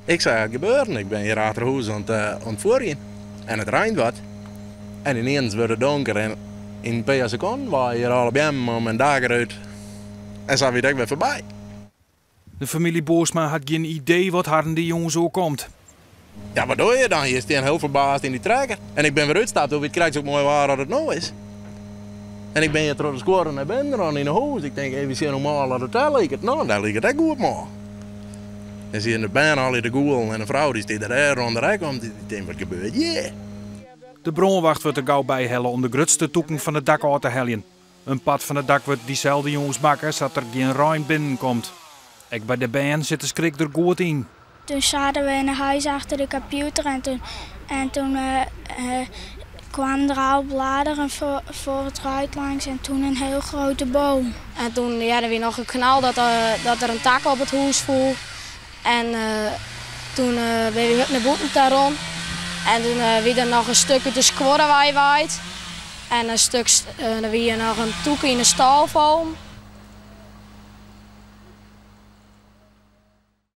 Ik seach it gebeuren. Ik bin hjir achter hûs oan it fuorjen en it reint wat. En ynienen wurdt it donker en yn in pear sekonden waaie hjir alle beammen om en dak derút. En sa wie it ek wer foarby. De famylje Boersma hat gjin idee wat harren dy jûns oerkomt. Ja, wat doe je dan? Je stean hiel ferbaasd yn dy trekker. En ik bin wer útstapt, doe wie it krekt sa moai waar as it no is. En ik bin hjir troch de skuorre nei binnen rûn yn 'e hûs. Ik tink, even sjen hoe mâl dat it dêr liket. No, dêr liket ek goed mâl. En sieten de bern allegear te gûlen en de frou dy stiet der rûn de rek om. Dy tinkt, wat gebeurt hjir? De brânwacht wurdt der gau by helle om de grutste tûken fan it dak ôf te heljen. In part fan it dak wurdt dyselde jûns makke sa't der gjin rein binnenkomt. Ek by de bern sit de skrik der goed yn. Toen zaten we in huis achter de computer en toen, en toen kwamen er al bladeren voor, voor het ruit langs en toen een heel grote boom. En toen hearden we noch in knal dat, dat der in tak op it hûs foel. En toen binne we nei bûten ta rûn. En toen wie der noch in stik út de skuorre weiwaaid. En in stik, der wie noch in tûke yn de stâl fallen.